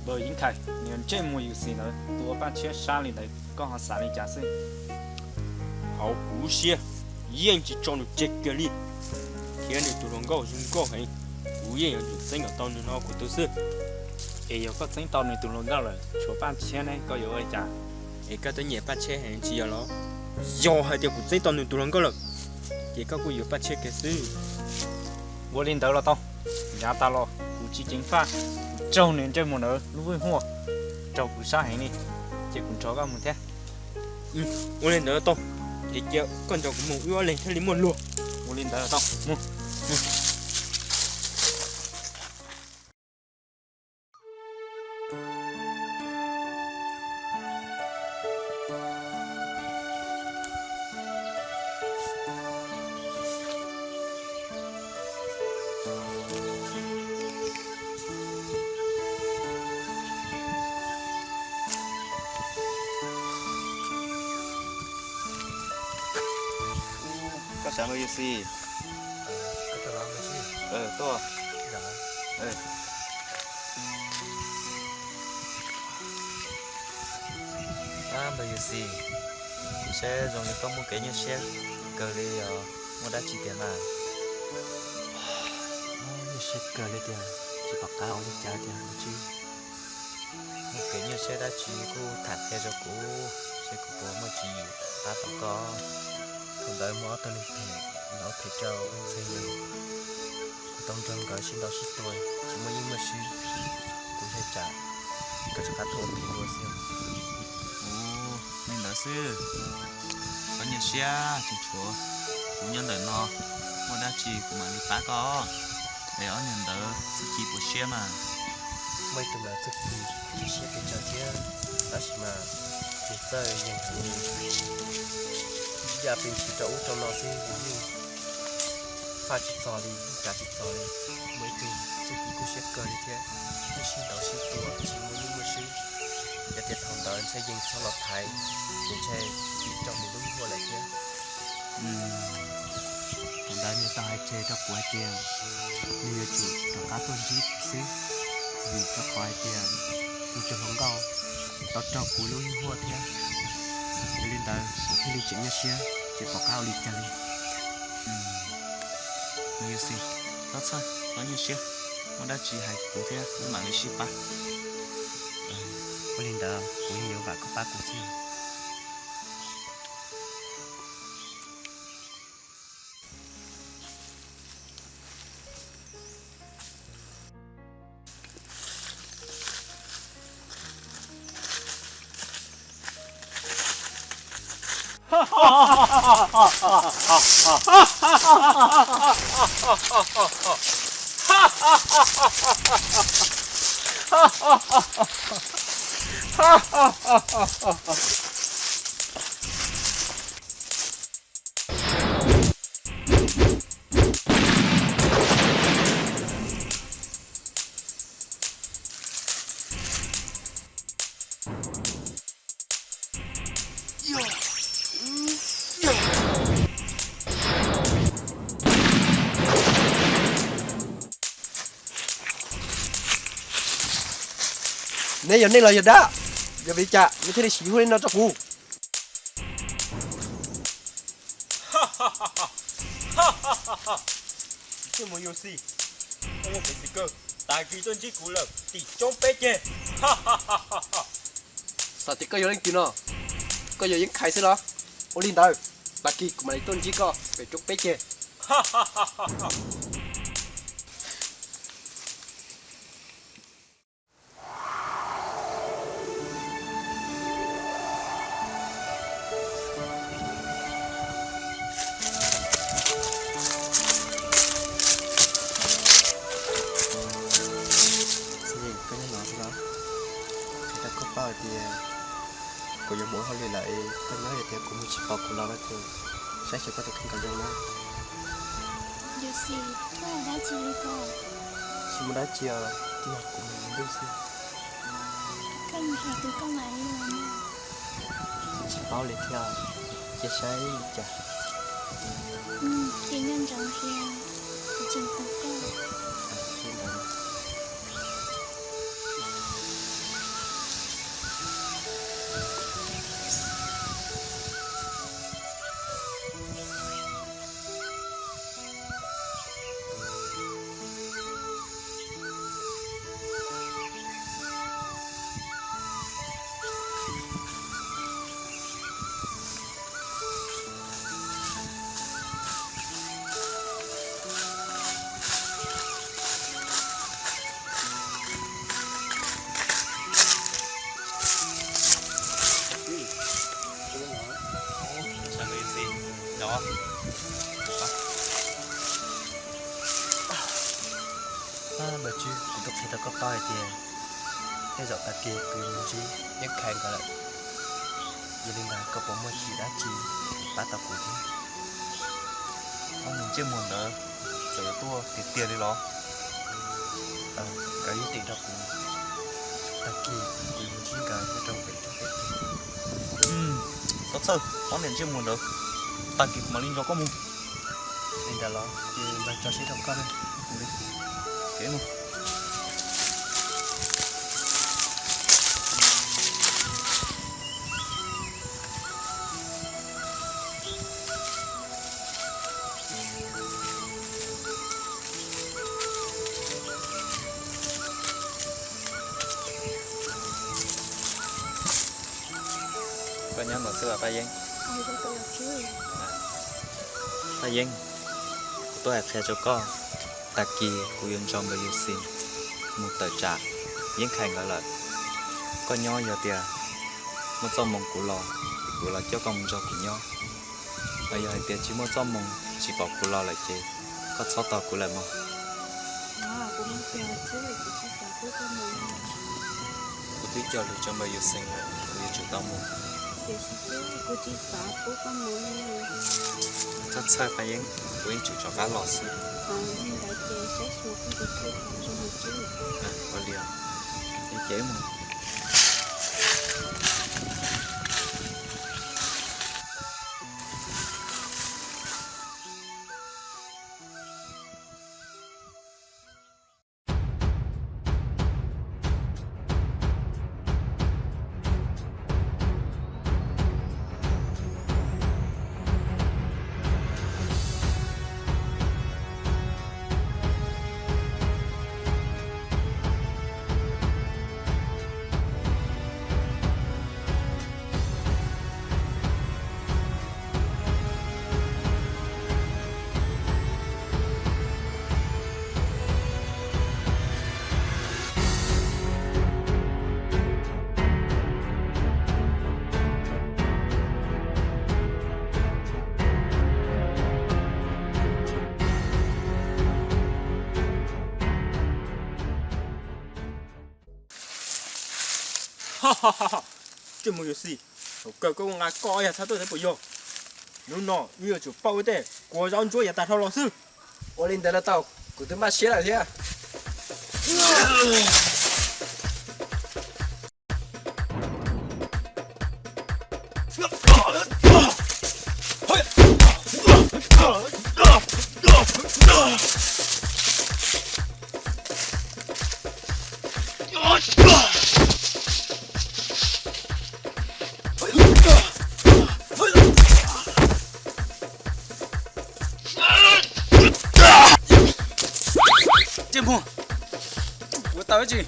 Npawg Yeej Khais, niag ntsej muag Yus Xis ntawd tua Paj Tshiab sab li ntawd koj ho xav li cas xwb? Hauv kuv siab yeej tsis tso nws tseg kiag li, thiab nws tus hluas nkauj zoo nkauj heev, kuv yeej yuav tsum txeeb kom tau nws no kuv tus xwb. Es yog koj txeeb tau nws tus hluas nkauj lawm tshuav Paj Tshiab ne koj yuav ua li cas? Es koj twb nyiam Paj Tshiab heev tsis yog los? Yog hais tias kuv txeeb tau nws tus hluas nkauj lawm, ces koj kuj yuav Paj Tshiab kiag xwb. Ua li ntawd los tau, yav tas los kuv tsis ceev faj, kuv raug nws ntsej muag ntawd lub hwj huaj raug kuv sab heev li, ces kuv nrog koj mus thiab. Ua li ntawd tau, es cia koj nrog kuv mus wb ob leeg thiaj li muaj luag. Ua li ntawd tau, mus. Koj sawv ntawd Yus Xis. Tuaj. Ab, ntawd Yus Xis, kuv saib zoo li koj muaj kev nyuaj siab kawg li os, muaj dab tsi tiag mas? Nyuaj siab kawg li tiag, tsis pom qab ua li cas tiag, muaj kev nyuaj siab dab tsi kuj tham qhia rau kuv, seb kuv puas muaj tswv yim pab tau koj. Thaum ntawd muaj ob tug neeg phem los ua phem rau Ntxhee Yees, kuv tau nrog nkawd sib ntaus sib tua, tsis muaj yeej muaj swb, kuv ntshai tsam nkawd rov qab tuaj ua phem dua xwb. Ua li ntawd xwb, koj nyuaj siab tsis tshuav, kuv nyob ntawm no, muaj dab tsi kuv mam li pab koj. Es ob niag ntawd txuj ci puas siab mas? Muaj ib tug ntawd txuj ci siab pes tsawg thiab, tab sis mas nws txawj yees heev li, ib yam pes ntsis rau ub rau no xwb nws yeej faj tsis txog li, yeej kav tsis txog li. Muaj ib tug txuj ci kuj siab kawg li thiab, yeej sib ntaus sib tua tsis muaj yeej muaj swb. Yog tias thaum ntawd Ntxhee Yees txhob los thaiv, ces ntshe tiv rau nws lub huaj lawm thiab. Thaum ntawd nws tau hais tseg rau kuv hais tias nws yuav tsum rov qab tuaj ntsib kuv xwb, vim rau qhov hais tias nws tus hluas nkauj tau raug kuv lub huaj thiab. Yog li ntawd kuv thiaj li tseem nyuaj siab, tsis pom qab ua li cas li. Yus Xis, txhob txhawj, txhob nyuaj siab, muaj dab tsi hais kuv thiab wb mam li sib pab. Ua li ntawd kuv yeej yuav vam koj pab kuv xwb. Neb yog neeg los yog dab? Yog vim li cas neb thiaj li siv huaj li no rau kuv? Ntsej muag Yus Xis, koj yog Pes Xis Kawg, tag kis tuaj ntsib kuv lawm tim roob peb ceg. Xav tias koj yog leej twg no? Koj yog Yeej Khais xwb los? Ua li ntawd, tag kis kuv mam li tuaj ntsib koj pem roob peb ceg. Koj nyob no xwb los? Qhia rau koj paub hais tias kuv yuav mus ua hauj lwm lawm, koj nyob hais tias kuv mus tsis pom kuv los no ces saib seb koj tus kheej nkaus li na. Yus Xis, koj ua dab tsi li ko? Tsis muaj dab tsi os, twb yog kuv mus ua ntuj xwb. Koj mus hais tus koj mam li los na. Tsis paub li thiab, cia saib li cas. Ces nco ntsoov tias kuv tseem tos koj. Tswb, kuv twb qhia rau koj paub hais tias tej zaum tag kis kuv yuav mus ntsib Yeej Khais nkawd lawm. Yog li ntawd koj puas muaj dab tsi pab tau kuv thiab? Ob niag ntsej muag ntawd txawm yuav tuaj tiag tiag li los? Nkawd yeej tim rau kuv, tag kis kuv yuav mus ntsib nkawd nyob rau pem roob pem teb. Koj txhawj ob niag ntsej muag ntawd, tag kis kuv mam li nrog koj mus. Li ntawd los ces ntawd tso siab rau koj na. Koj nyob no xwb los Paj Yeeb? Paj Yeeb, kuv tuaj hais qhia rau koj, tag kis kuv yuav nrog npawg Yus Xis mus tawm tsam Yeej Khais nkawd lawm. Koj nyob, yog tias muaj txoj hmoo kuv los, kuv los coj koj mus nrog kuv nyob. Hos yog hais tias tsis muaj txoj hmoo, tsis pom kuv los lawm ces koj txhob tos kuv lawm mog. Kuv twb cog lus rau npawg Yus Xis lawm, kuv yuav tsum tau mus. Koj txhawj Paj Yeeb, kuv yeej tseem rov qab los xwb. Ua li os, ces wb mus. Ntsej muag Yus Xis, thaum kawg koj kuj nqa koj ob yag thab tuaj thiab puas yog? Hnub no wb yuav tsum pauj wb tej kua zaub ntsuab yav tas dhau los xwb. Ua li ntawd los tau, kuv twb npaj siab lawm thiab. Ntsej muag, ua tau dab tsi?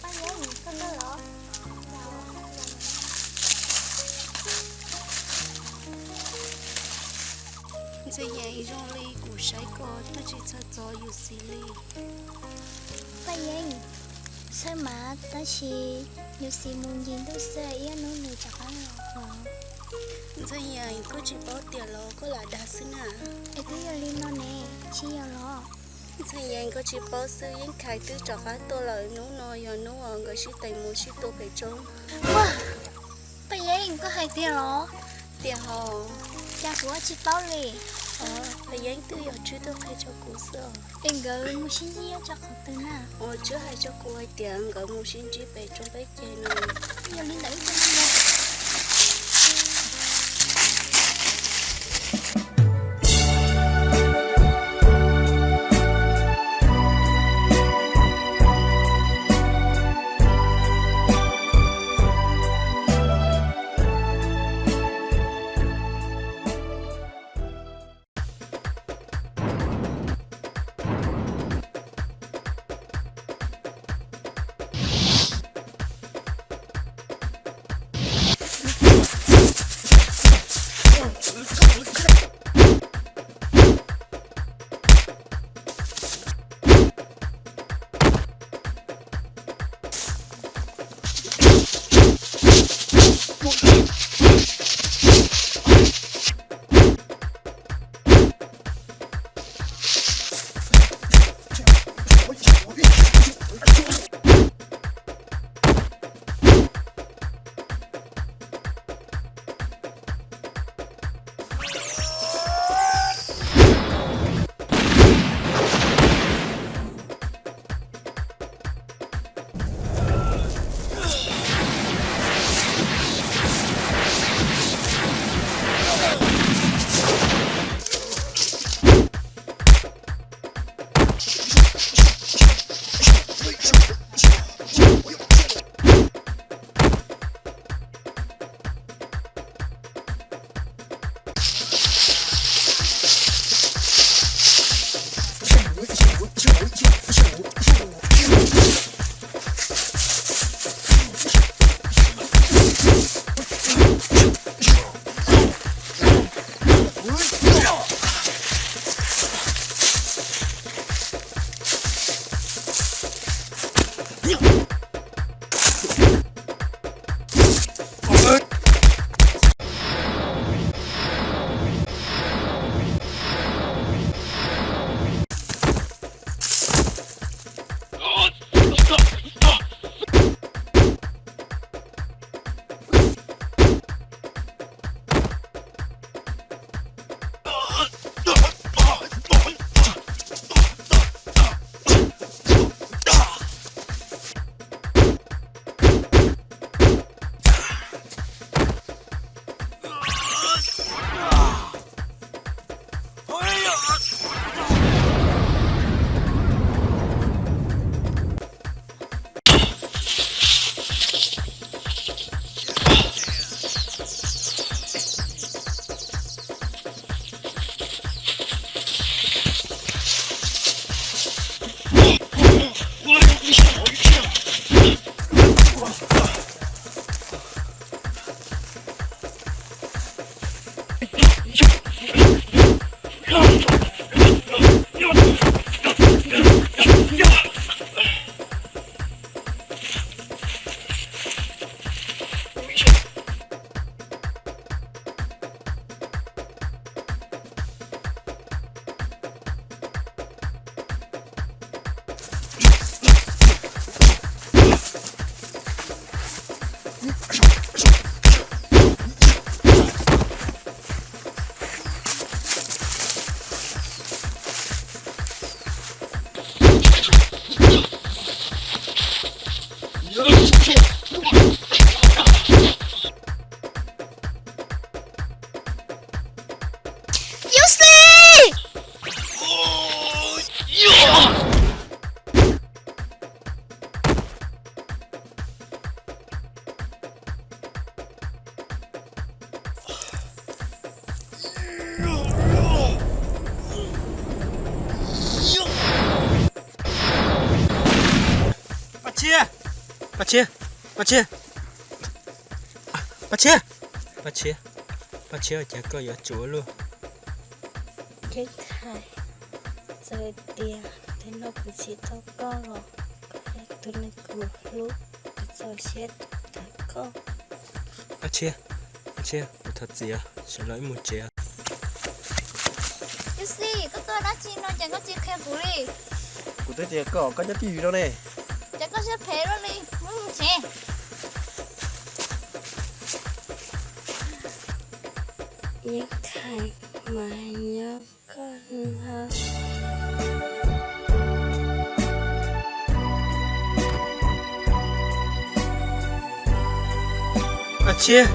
Paj Yeeb, koj tuaj los? Ntxhais Yeeb, zoo li kuv saib koj twb tsis txhawj txog Yus Xis li. Paj Yeeb, txhawj mas, tab sis Yus Xis mus ncig ntuj xwb, ib hnub nws rov qab los. Ntxhais Yeeb, koj tsis paub tiag los koj lam dag xwb na? Es twb yog li no ne, tsis yog los? Ntxhais Yeeb, koj tsis paub xwb, Yeej Khais twb rov qab tuaj lawm, hnub no yog hnub uas nkawd sib teem mus sib tua pem roob. Ua, Paj Yeeb, koj hais tiag los? Tiag hos. Cas kuv tsis paub li. Paj Yeeb, twb yog Tswb tuaj qhia rau kuv xwb. Es nkawd mus sib ntsib nyob rau qhov twg na? Ua, Tswb hais rau kuv hais tias nkawd mus sib ntsib pem roob peb ceg no. Yog li ntawd wb cia li mus. Paj Tshiab, Paj Tshiab, Paj Tshiab, Paj Tshiab, Paj Tshiab, Paj Tshiab, cas koj yuav tsuav luaj? Ceeb Thais, txawm tias tus no kuv tsis tau koj los koj yog tus neeg kuv hlub, kuv txaus siab thov koj. Paj Tshiab, Paj Tshiab, kuv thov txim os, sawv los wb mus tsev. Yus Xis, koj tuaj dab tsi no ces koj tsis qhia kuv li? Kuv twb tias koj, koj nyob twj ywm no ne. Ces koj siab phem luaj li, wb mus tsev. Yeej Thais mas nyob koj no. Paj Tshiab,